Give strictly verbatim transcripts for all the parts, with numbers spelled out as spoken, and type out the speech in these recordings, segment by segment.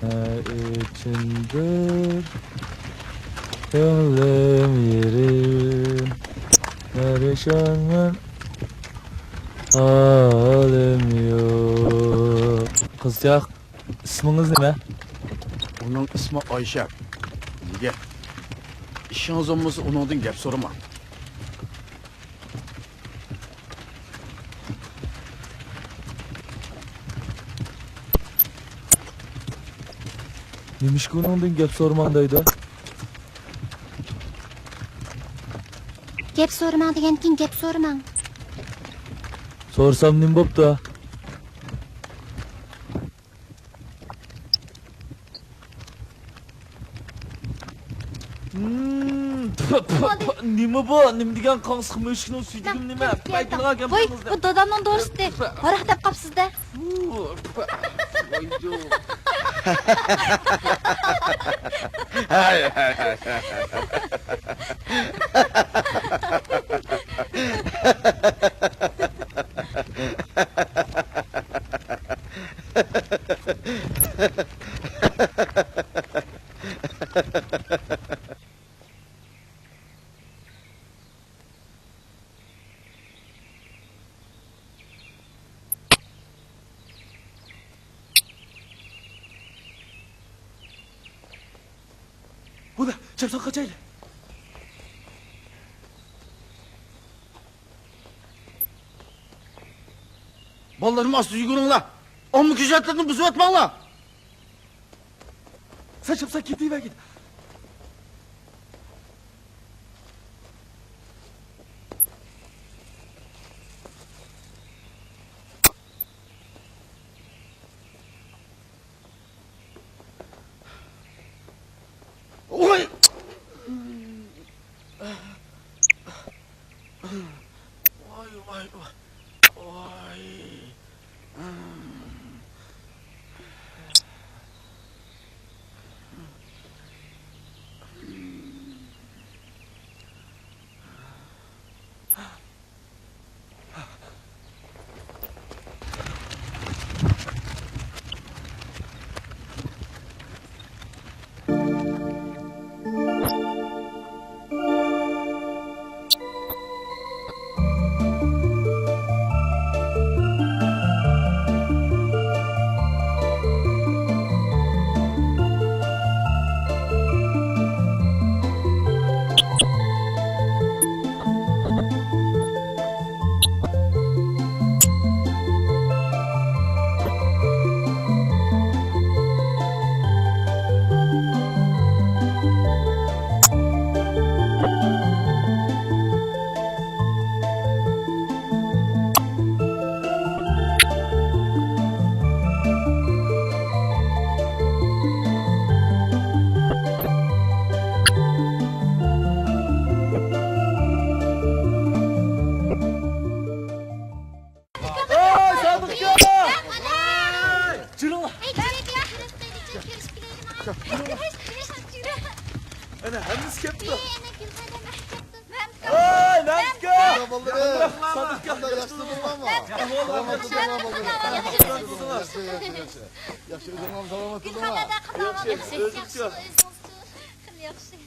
ئىچىمدە كۆڭلۈم يېرىم، پەرىشانمەن، ھالىم يوق. قىزچاق، ئىسمىڭىز نېمە؟ ئۇنىڭ ئىسمى ئايشەم. نېگە؟ ئىشىڭىز بولمىسا، ئۇنىڭدىن گەپ سورىماڭ. نېمىشقا ئۇنىڭدىن گەپ سورىماڭ دەيدۇ؟ گەپ سورىماڭ دېگەندىكىن گەپ سورىماڭ. سورىسام نېمە بوپتۇ؟ نېمە بۇ؟ نېمە دېگەن قاڭسىق مۈشۈكنىڭ سۈيدۈكىنى نېمە؟ پەيتىلغا كەم قىلىڭىز. ۋوي، بۇ دادامنىڭ دوستى. ھاراق دەپ قاپسىز-دە. ھاي، ھاي، ھاي، ھاي. بولدى، چاپسان قاچايلى. بالىلىرىم ئاستا يۈگۈرۈڭلار. ئامما كۆشەتلىرىنى بۇزۇۋەتمەڭلار. ساچ ساچ كېتىۋەرگىن. ۋاي! ۋاي، ۋاي، ۋاي. ۋاي. ۋاي، سادىق ئاكا! جۈرۈڭلار. ئەنە، ھەممىسى كەپتۇ. ۋاي، نەمكە! سادىق ئاكا! ياخشى تۇردۇڭلارمۇ؟ ياخشى، ياخشى. ياخشى، ئۆزۈڭلارمۇ سالامەت تۇردۇڭلار؟ ياخشى، ياخشى. خېلى ياخشى.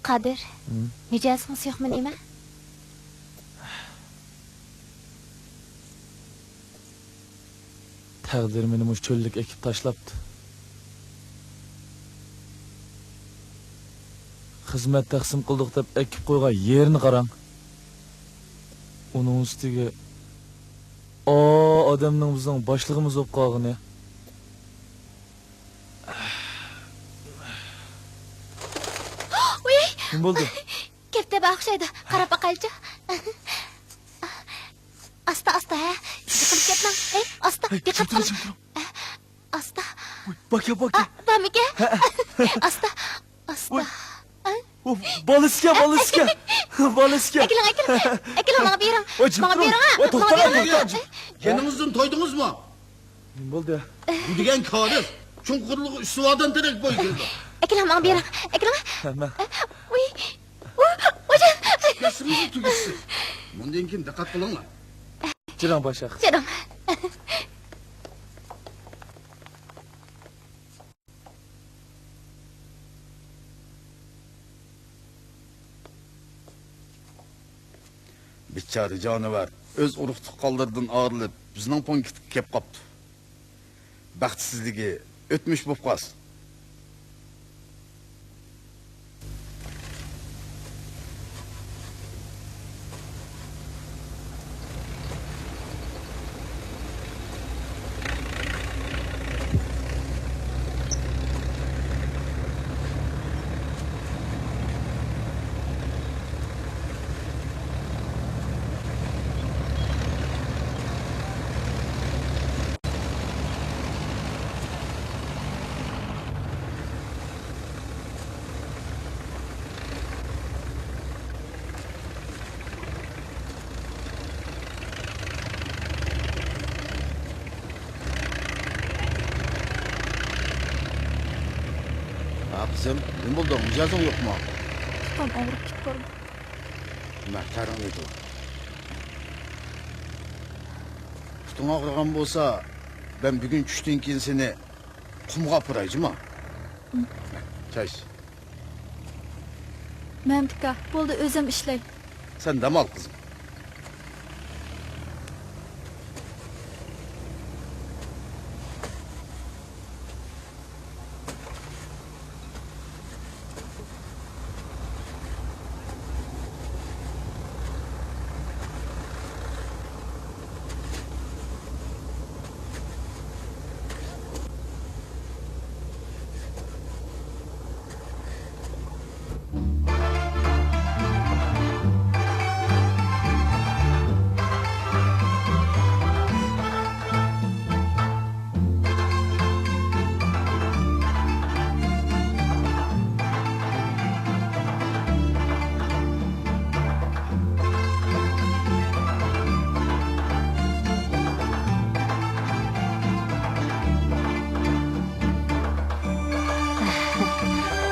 قادىر، ھىم؟ مىجەزىڭىز ياخشىمۇ نېمە؟ تەقدىر مېنى مۇشۇ چۆللۈككە ئەكىپ تاشلاپتۇ. خىزمەت تەقسىم قىلدۇق دەپ ئەكىپ قويغان يېرىنى قاراڭ. ئۇنىڭ ئۈستىگە ئا ئادەمنىڭ بىزنىڭ باشلىقىمىز بولۇپ قالغىنى. ۋۇي! نېمە بولدى؟ كەپتەر بار ئوخشايدۇ. قاراپ باقايلىچۇ. ئاستا، ئاستا، ھە. يىقىلىپ كەتمەڭ. ھەي، ئاستا، ھەي، دىققەت قىلىڭ. ئاستا. ۋۇي، باكا، باكا. ئا، بارمىكەن؟ ھە. ئاستا، ئاستا. ۋۇي. ئا. ئۇ، بالىسىكەن، بالىسىكەن. بالىسىكەن. ئەكېلىڭ، ئەكېلىڭ. ئەكېلىڭ، ماڭا بېرىڭ. ۋاي، جىم ماڭا تۇرۇڭ. بېرىڭ، ھە. ۋاي، توختاڭ، ماڭا بېرىڭ. توختاڭ. يېنىڭىزدىن تويدىڭىزمۇ؟ نېمە بولدى؟ بۇ دېگەن كارىز چوڭقۇرلۇقى ئۈچ سۇۋادان تېرەك بوي كېلىدۇ. ئەكېلىڭ، ماڭا بېرىڭ. ئەكېلىڭ. ھە، مەن. ئۇي. ئۇ، ئۇجان. شىكەستىمىزنى تۈگۈتسۇن. مۇندىن كېيىن دىققەت قىلىڭلار. چىداڭ باشاق. چىداڭ. بىچارە جانىۋەر ئۆز ئۇرۇق-تۇغقانلىرىدىن ئايرىلىپ، بىزنىڭ پونكىتقا كەپ قاپتۇ. بەختسىزلىكى ئۆتمۈش بوپ قالسۇن. ھە، قىزىم، نېمە بولدۇڭ؟ مىجەزىڭ يوقمۇ؟ پۇتۇم ئاغرىپ كېتىپ بارىدۇ. مەھتەرىڭ ئېيتىۋال. پۇتۇڭ ئاغرىغان بولسا، مەن بۈگۈن چۈشتىن كېيىن سېنى قۇمغا ئاپىراي، جۇما. چاي ئىچ. مەمتىكا، بولدى، ئۆزۈم ئىشلەي. سەن دەم ئال، قىزىم.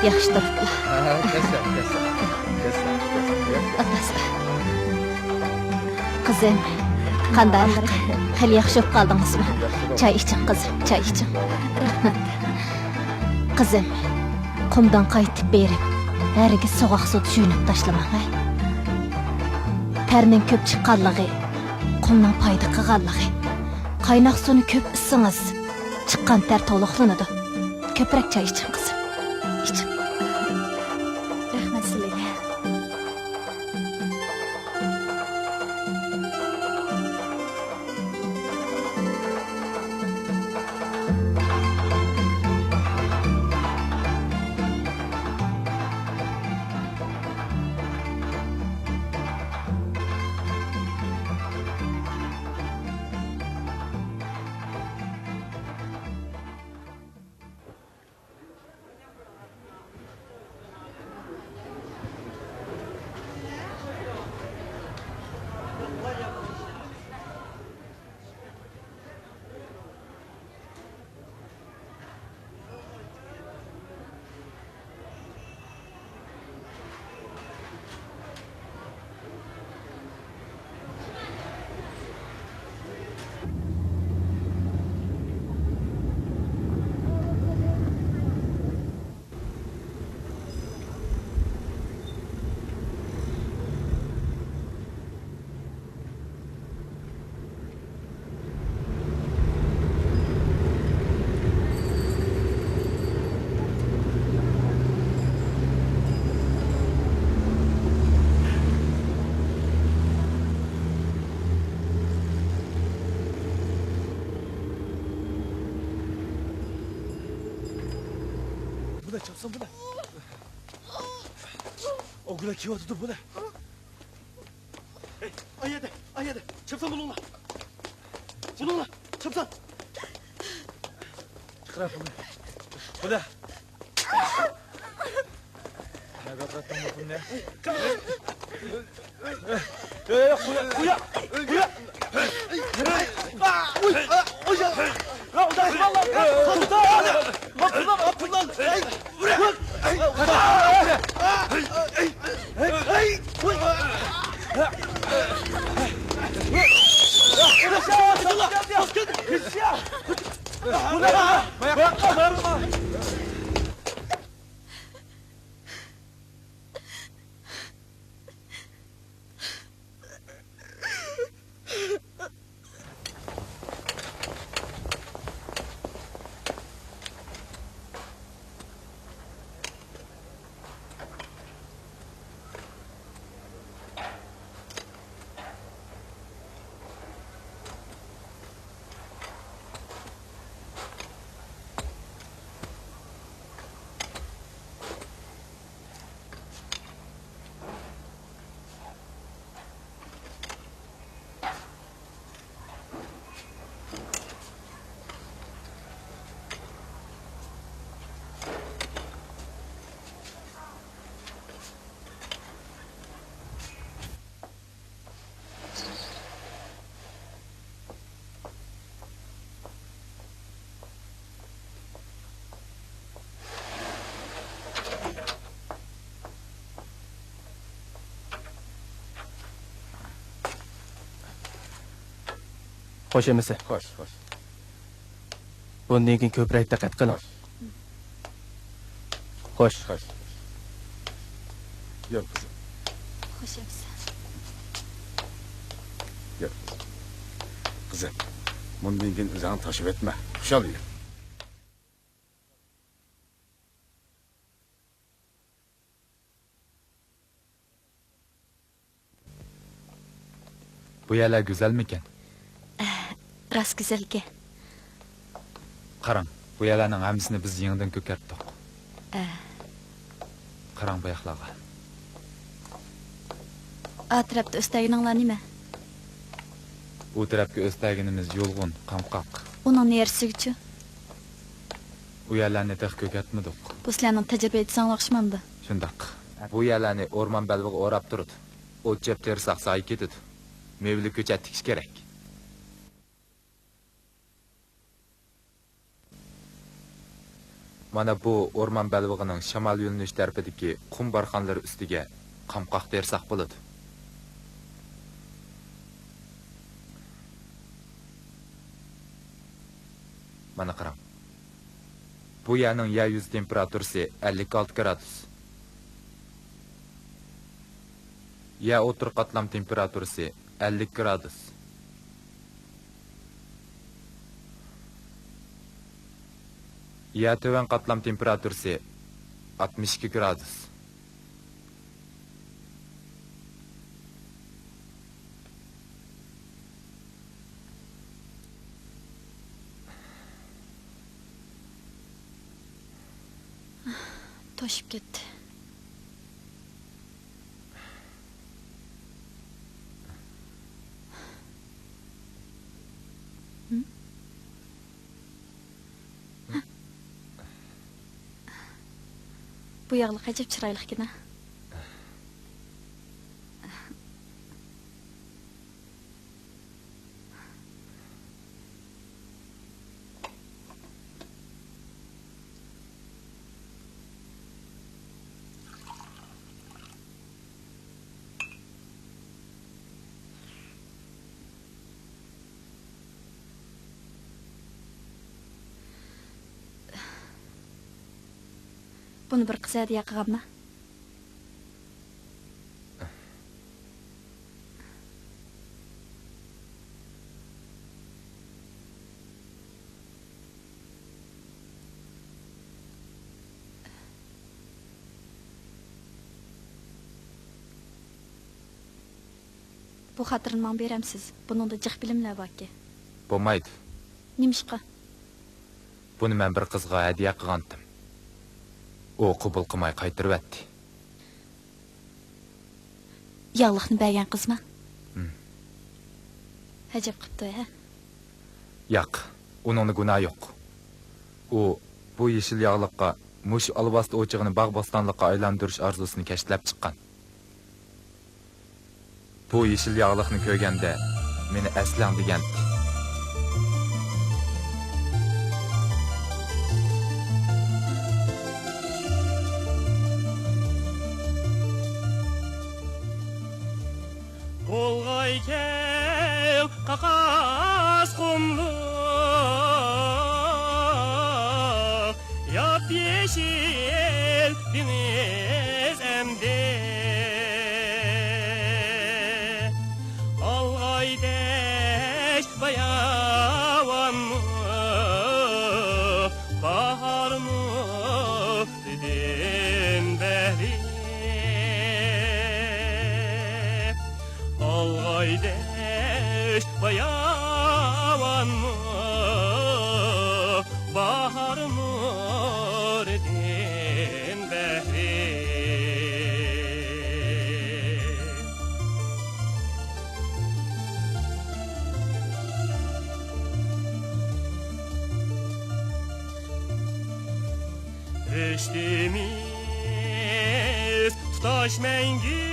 ياخشى تۇرۇپلا. ھە، كەلسە، كەلسە. كەلسە، كەلسە. قىزىم، قانداق؟ خېلى ياخشى بولۇپ قالدىڭىزمۇ؟ ياخشى بولدۇم. چاي ئىچىڭ، قىزىم، چاي ئىچىڭ. رەھمەت. قىزىم، قۇمدىن قايتىپ بېرىپ، ھەرگىز سوغۇق سۇدا يۇيۇنۇپ تاشلىماڭ، ھە؟ تەرنىڭ كۆپ چىققانلىقى، قۇمنىڭ پايدا قىلغانلىقى. قايناق سۇنى كۆپ ئىچسىڭىز، چىققان تەر تولۇقلىنىدۇ. كۆپرەك چاي ئىچىڭ، قىزىم. ئىچىڭ. رەھمەت سىلىگە. بۇنى چاپسان، بۇنى. ئوغلى كېلىۋاتىدۇ، بۇنى. ئايەدە، ئايەدە، چاپسان بولۇڭلار. بولۇڭلار، چاپسان. چىقىرە پۇلنى. بۇنى. نەگە قاتتىڭ بۇ پۇلنى؟ يا، يا، قويا، قويا، قويا. ئۇي، ئۇي، ئۇي. خوش ئەمىسە. خوش، خوش. بۇندىن كېيىن كۆپرەك دىققەت قىلىڭ. خوش. خوش. خوش. يۈر، قىزىم. خوش ئەمىسە. يۈر، قىزىم. قىزىم، بۇندىن كېيىن ئۆزۈڭنى تاشلىۋەتمە. خۇشال يۈر. بۇ يەرلەر گۈزەلمىكەن؟ ئەھ، راست گۈزەلكەن. قاراڭ، بۇ يەرلەرنىڭ ھەممىسىنى بىز يېڭىدىن كۆكەرتتۇق. ئەھ. قاراڭ بۇ ياقلارغا. ئا تەرەپتە ئۆستەگىنىڭلار نېمە؟ ئۇ تەرەپكە ئۆستەگىنىمىز يۇلغۇن، قامقاق. ئۇنىڭ نېرىسىگىچۇ؟ ئۇ يەرلەرنى تېخى كۆكەرتمىدۇق. بۇ سىلەرنىڭ تەجرىبە ئېيتساڭلار ئوخشىمامدۇ؟ شۇنداق. بۇ يەرلەرنى ئورمان بەلبېغى ئوراپ تۇرىدۇ. ئوت-چۆپ تېرىساق زايە كېتىدۇ. مېۋىلىك كۆچەت تىكىش كېرەك. مانا بۇ ئورمان بەلبېغىنىڭ شامال يۆنىلىش تەرىپىدىكى قۇم بارخانلىرى ئۈستىگە قامقاق تېرىساق بولىدۇ. مانا قاراڭ. بۇ يەرنىڭ يەر يۈزى تېمپېراتۇرىسى ئەللىك ئالتە گرادۇس. يەر ئوتتۇرا قاتلام تېمپېراتۇرىسى ئەللىك گرادۇس. يەر تۆۋەن قاتلام تېمپېراتۇرىسى ئاتمىش ئىككى گرادۇس. توشۇپ كەتتى. بۇ ياغلىق ئەجەب چىرايلىقكەن ھە. بۇنى بىر قىز ھەدىيە قىلغانما؟ بۇ خاتىرىنى ماڭا بېرەمسىز؟ بۇنىڭدا جىق بىلىملەر باركەن. بولمايدۇ. نېمىشقا؟ بۇنى مەن بىر قىزغا ھەدىيە قىلغانتىم. ئۇ قوبۇل قىلماي قايتۇرۇۋەتتى. ياغلىقنى بەرگەن قىزمۇ؟ ھىم. ئەجەب قىپتۇ ھە؟ ياق، ئۇنىڭدا گۇناھ يوق. ئۇ بۇ يېشىل ياغلىققا مۇشۇ ئالۋاستى ئوچىقىنى باغ-بوستانلىققا ئايلاندۇرۇش ئارزۇسىنى كەشتىلەپ چىققان. بۇ يېشىل ياغلىقنى كۆرگەندە، مېنى ئەسلەڭ دېگەنتى. بولغاي كەڭ قاقاس قۇملۇق، ياپيېشىل دېڭىز ئەمدى. ئالغاي دەشت باياۋانمۇ، باھارمۇ دېدىم بەھرى. ئالغاي دەشت باياۋانمۇ، باھارمۇ دېدىم بەھرى. رىشتىمىز تۇتاش مەڭگۈ،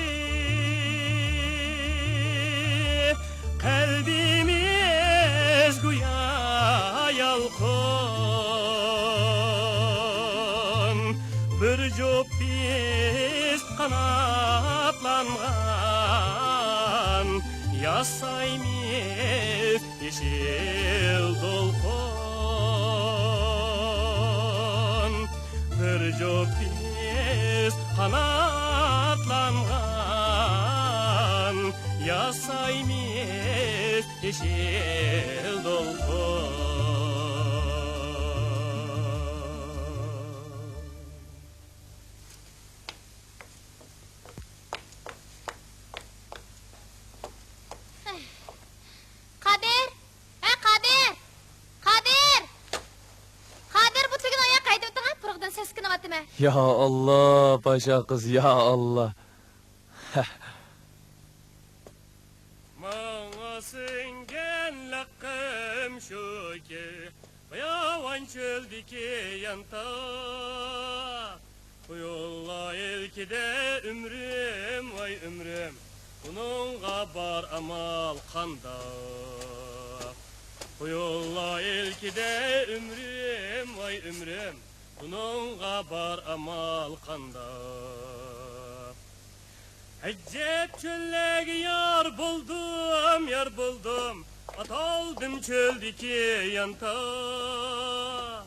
قەلبىمىز گويا يالقۇن، بىر جۈپ بىز قاناتلانغان، ياسايمىز يېشىل دولقۇن، بىر جۈپ پىس قاناتلانغان، ياسايمىز يېشىل دولقۇن. قادىر! ھە، قادىر! قادىر! قادىر، بۇ تۈگۈن ئاياق ھەيدىۋېتىڭ، ھە؟ پۇرىقىدىن سەسكىنىۋاتىمەن. يا ئاللا، پاشا قىز، يا ئاللا. ماڭا سىڭگەن لەققىم شۇكى، باياۋان چۆلدىكى يانتاق. قۇيۇللا ئىلكىدە ئۆمرۈم، ۋاي ئۆمرۈم، بۇنىڭغا بار ئامال قانداق؟ قۇيۇللا ئىلكىدە ئۆمرۈم، ۋاي ئۆمرۈم، بۇنىڭغا بار ئامال قانداق؟ ئەجەب چۆللەرگە يار بولدۇم، يار بولدۇم، ئاتالدىم چۆلدىكى يانتاق.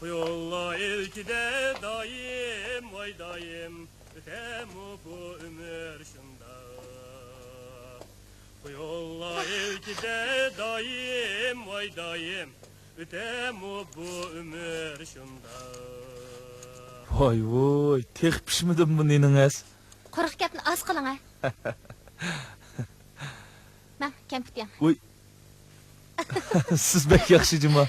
قۇيۇللا ئىلكىدە دائىم، ۋاي دائىم، ئۆتەمۇ بۇ ئۆمۈر شۇنداق. قۇيۇللا ئىلكىدە دائىم، ۋاي دائىم، ئۆتەمۇ بۇ ئۆمۈر شۇنداق. ۋاي ۋۇي، تېخى پىشمىدىممۇ نېنىڭىز؟ قۇرۇق گەپنى ئاز قىلىڭ ھە. ماڭ، كەمپۈت يەڭ. ۋۇي. سىز بەك ياخشى جۇما.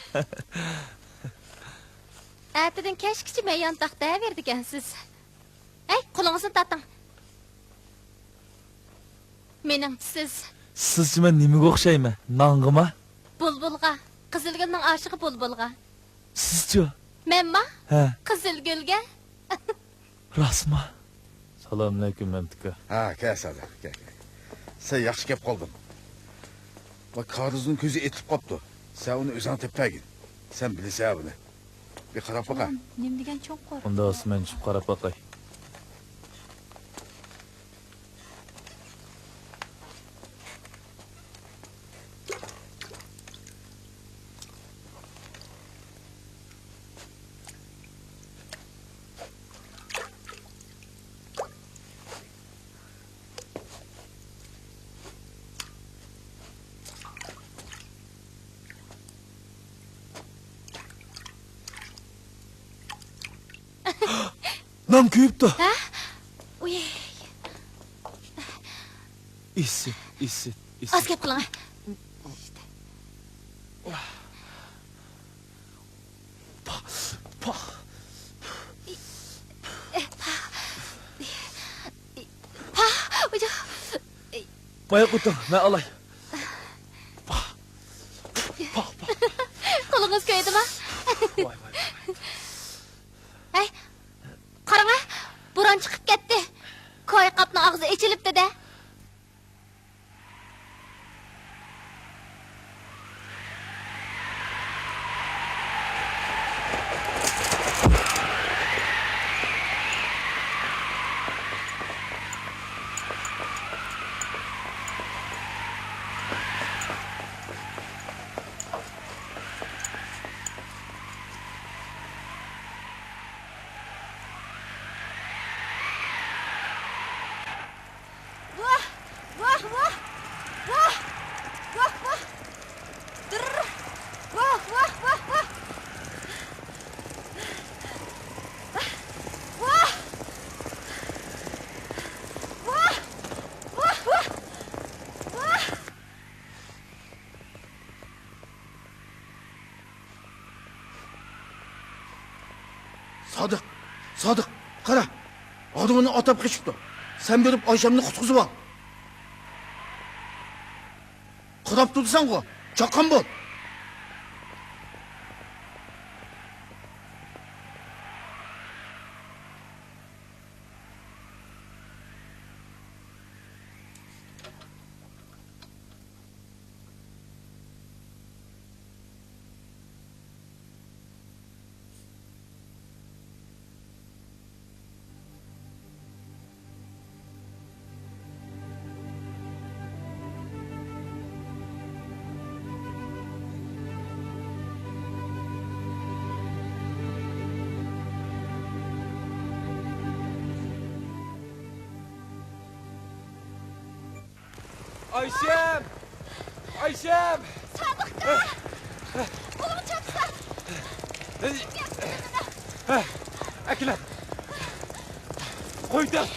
ئەتىدىن كەچكىچە مەييان تاق دەۋېرىدىكەنسىز. ھەي، قولىڭىزنى تارتىڭ. مېنىڭچە سىز. سىزچە مەن نېمىگە ئوخشايمەن؟ نانغىما؟ بۇلبۇلغا. قىزىلگۈلنىڭ ئاشىقى بۇلبۇلغا. سىزچۇ؟ مەنما؟ ھە. قىزىلگۈلگە. راستما؟ سالامئەلەيكۇم، مەمتىك ئاكا. ھە، كەل سادىق، كەل، كەل. سەن ياخشى كەپ قالدىڭ. ۋە كارىزنىڭ كۆزى ئېتىلىپ قاپتۇ. سەن ئۇنى ئۆزۈڭ تېپىپ بەرگىن. سەن بىلىسەن بۇنى. بىر قاراپ باقاي. نېمە دېگەن چوڭقۇر؟ ئۇندا مەن چۈشۈپ قاراپ باقاي. نان كۆيۈپتۇ. ھە؟ ئۇي. ئىسسىت، ئىسسىت، ئىسسىت. ئاز گەپ قىلىڭ. پاھ، پاھ. پاھ. پاھ. ئۇيۇ. ماياق ئۆتۈڭ، مەن ئالاي. پاھ. پاھ، پاھ. قولىڭىز كۆيدىما؟ ۋاي، ۋاي، ۋاي. ھەي، قاراڭە، بوران چىقىپ كەتتى. كوي قاپنىڭ ئاغزى ئېچىلىپتۇ-دە. ۋاھ! ۋاھ، ۋاھ! ۋاھ! ۋاھ، ۋاھ! دىرر! ۋاھ، ۋاھ، ۋاھ، ۋاھ! ۋاھ! ۋاھ! ۋاھ، ۋاھ! ۋاھ! سادىق، سادىق، قارا، ئادىمىنى ئاتاپ قېچىپتۇ. سەن بېرىپ ئايشەمنى قۇتقۇزۇپ ئال. قاراپ تۇرىسەنغۇ، چاققان بول. ئايشەم! ئايشەم! سادىقكا! ئۇلۇغ چاپسان! ئەكېلە! قويدۇم!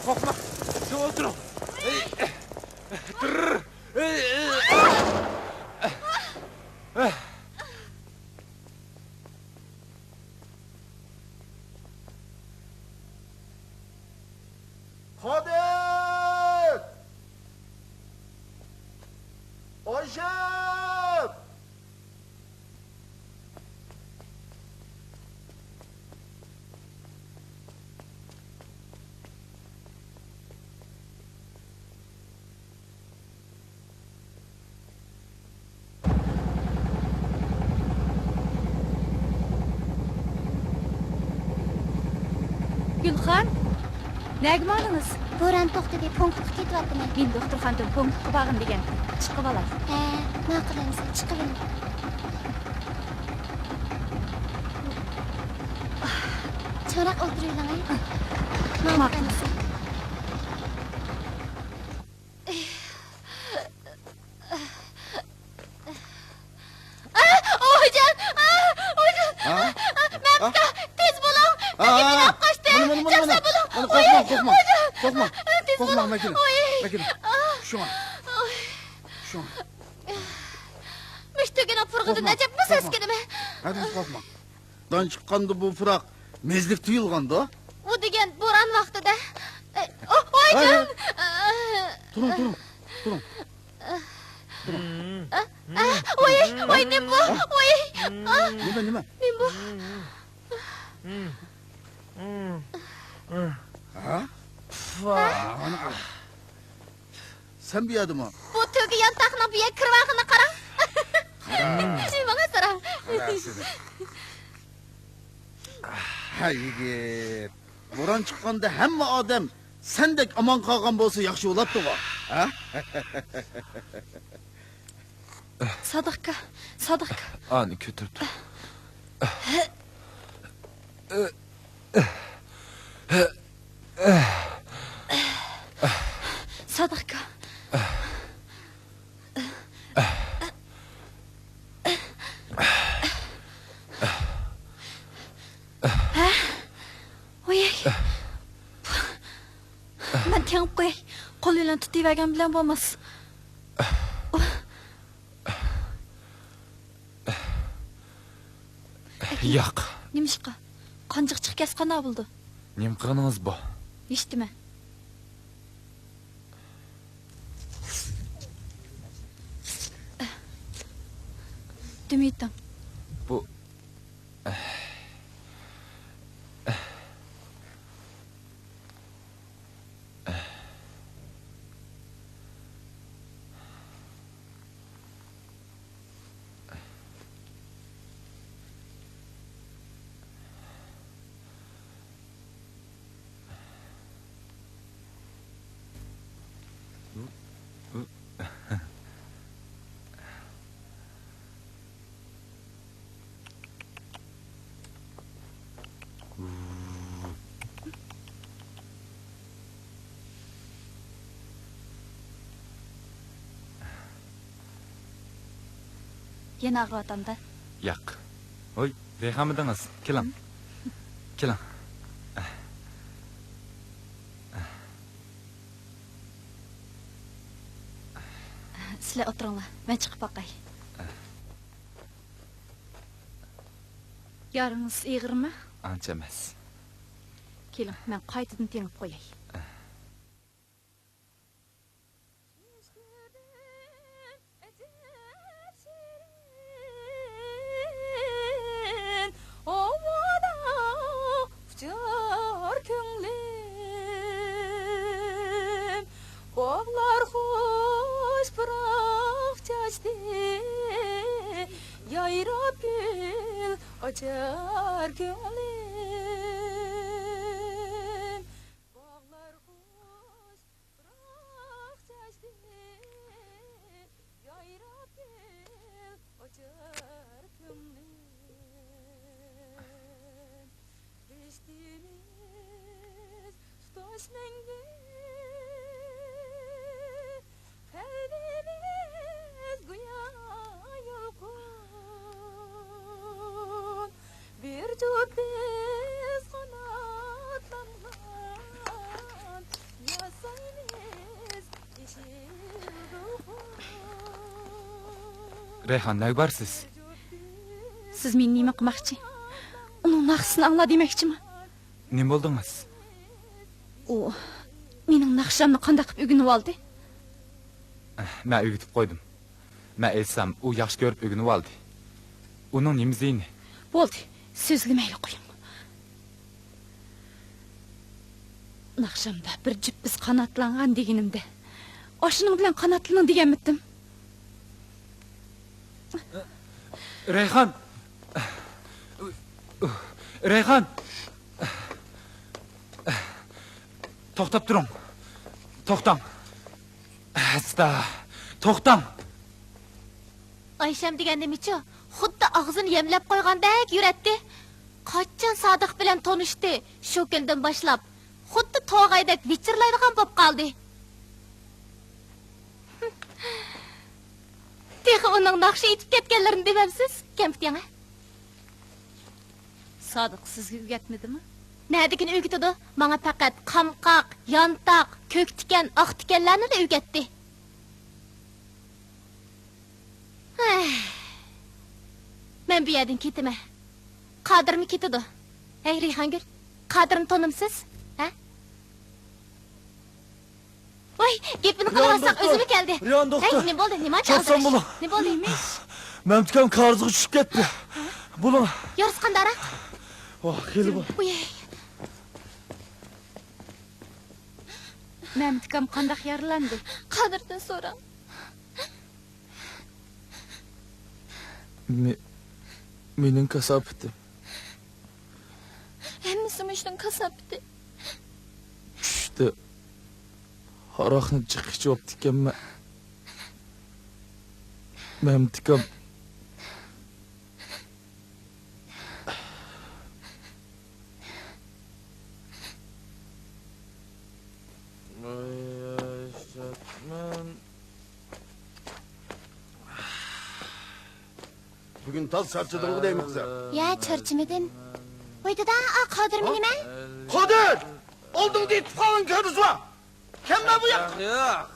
قورقما، سىز ئولتۇرۇڭ. قادىر! ئايشەم! گۈلخان، نەگە ماڭدىڭىز؟ بوران توختىدى، پونكىتقا كېتىۋاتىمەن. مېنى دوختۇرخانىدىن پونكىتقا بارغىن دېگەن. چىقىۋالاي. ھە، ماقۇل ئەمىسە، چىقىۋېلىڭ. چىراغ ئولتۇرۇۋېلىڭ، ھە؟ ماقۇل ئەمىسە. ئاھ، ئويجان! ئاھ، ئويجان! ھا؟ ئاھ، مەمتىكا، تېز بولۇڭ! ھا، ئەكەم مېنى ئاپ قاچتى! مانا، مانا، مانا، جاسا مانا. بولۇڭ! مانا، ئوي، قورقما، قورقما، ئويجان! قورقما. ئاھ، تېز قورقما، بولۇڭ! مەن كېلىمەن. ئوي. شۇڭا. ئاھ. شۇڭا. ئوي. شۇڭا. مۈشتۈكىنىڭ پۇرىقىدىن قورقما، ئەجەبمۇ قورقما. سەسكىنىمەن. ھەدىمىز قورقما. دان چىققاندا بۇ پۇراق مېزلىك تۇيۇلغاندۇ؟ ئۇ دېگەن بوران ۋاقتىدا. ئە، ئو، ۋايجان! ھە، ھە. تۇرۇڭ، تۇرۇڭ، تۇرۇڭ. تۇرۇڭ. ئە، ئە، ۋاي، ۋاي، نېمە بۇ؟ ۋاي! ئا! نېمە، نېمە؟ نېمە بۇ؟ ھە؟ پۇفا. مانا. سەن بۇ يەردىمۇ؟ بۇ تۆگە يانتاقنىڭ بۇ يەرگە كىرىۋالغىنىنى قاراڭ. قارا. ماڭا ساراڭ. قارا سېنى. ھە، يىگىت. بوران چىققاندا ھەممە ئادەم سەندەك ئامان قالغان بولسا ياخشى بولاتتىغۇ. ھە؟ سادىقكا، سادىقكا. ئانى كۆتۈرۈپ تۇر. سادىقكا. ھە؟ ۋوي. مەن تېڭىپ قوياي. قول بىلەن تۇتۇۋەرگەن بىلەن بولماس. ياق. نېمىشقا؟ قانجىق چىقىپ كەتسە قانداق بولىدۇ؟ نېمە قىلغىنىڭىز بۇ؟ ھېچنېمە. دۈم يۇتۇڭ. بۇ. يەنە ئاغرىۋاتامدا؟ ياق. ھوي، بىخەمىدىڭىز. كېلىڭ. كېلىڭ. سىلەر ئولتۇرۇڭلار، مەن چىقىپ باقاي. يارىڭىز ئېغىرمۇ؟ ئانچە ئەمەس. كېلىڭ، مەن قايتىدىن تېڭىپ قوياي. ئاۋادا ئۇچار كۆڭلۈم، باغلار خۇش پىراق. ئاچار كۆڭلۈم باغلار خۇش پۇراق چاچتى، يايراپ گۈل ئاچار كۆڭلۈم. رىشتىمىز تۇتاش مەڭگۈ، قەلبىمىز گويا يالقۇن، بىر جۈپ بىز قاناتلانغان، ياسايمىز يېشىل دولقۇن. رەيھان، نەگە بارسىز؟ سىز مېنى نېمە قىلماقچى؟ ئۇنىڭ ناخشىسىنى ئاڭلا دېمەكچىمۇ؟ نېمە بولدىڭىز؟ ئۇ مېنىڭ ناخشامنى قانداق قىلىپ ئۆگىنىۋالدى؟ مەن ئۆگىتىپ قويدۇم. مەن ئېيتسام، ئۇ ياخشى كۆرۈپ ئۆگىنىۋالدى. ئۇنىڭ نېمە زىيىنى؟ بولدى، سۆزلىمەيلا قويۇڭ. ناخشامدا بىر جۈپ بىز قاناتلانغان دېگىنىمدە، ئاشۇنىڭ بىلەن قاناتلىنىڭ دېگەنمىتىم؟ رەيھان! رەيھان! توختاپ تۇرۇڭ! توختاڭ! ئاستا! توختاڭ! ئايشەم دېگەن نېمىچۇ؟ خۇددى ئاغزىنى يەملەپ قويغاندەك يۈرەتتى. قاچان سادىق بىلەن تونۇشتى، شۇ كۈندىن باشلاپ خۇددى توغايدەك ۋىچىرلايدىغان بولۇپ قالدى. تېخى ئۇنىڭ ناخشا ئېيتىپ كەتكەنلىرىنى دېمەمسىز؟ كەمپۈت يەڭە. سادىق سىزگە ئۆگەتمىدىمۇ؟ نەدىكىنى ئۆگىتىدۇ؟ ماڭا پەقەت قامقاق، يانتاق، كۆك تىكەن، ئاق تىكەنلەرنىلا ئۆگەتتى. ھەي. مەن بۇ يەردىن كېتىمەن. قادىرمۇ كېتىدۇ. ھەي، رەيھانگۈل، قادىرنى تونۇمسىز؟ ھە؟ ۋاي، گېپىنى قىلىۋاتساق ئۆزىمۇ كەلدى. رىيان دوختۇر. ھەي، نېمە بولدى؟ نېمە ئاچچىق ئالدىراش؟ نېمە بولدى؟ مەمتىكام كارىزىغا چۈشۈپ كەتتى. بولۇڭ. يارىسى قانداقراق؟ ۋاھ، خېلى بار. ئۇي. مەمتىكام قانداق يارىلاندى؟ قادىردىن سوراڭ. مې-، مېنىڭ كاساپىتىم. ھەممىسى مۇشۇنىڭ كاساپىتى. چۈشتە ھاراقنى جىق ئىچىۋاپتىكەنمەن. مەمتىكام. بۈگۈن تاز چارچىدىڭغۇ دەيمەن قىزىم. يا، چارچىمىدىم. ۋاي دادا، ئا قادىرمۇ نېمە؟ قادىر! ئالدىڭدا يېتىپ قالغان كۆرۈزۋا! كەلمە بۇ ياققا! ياق، ياق.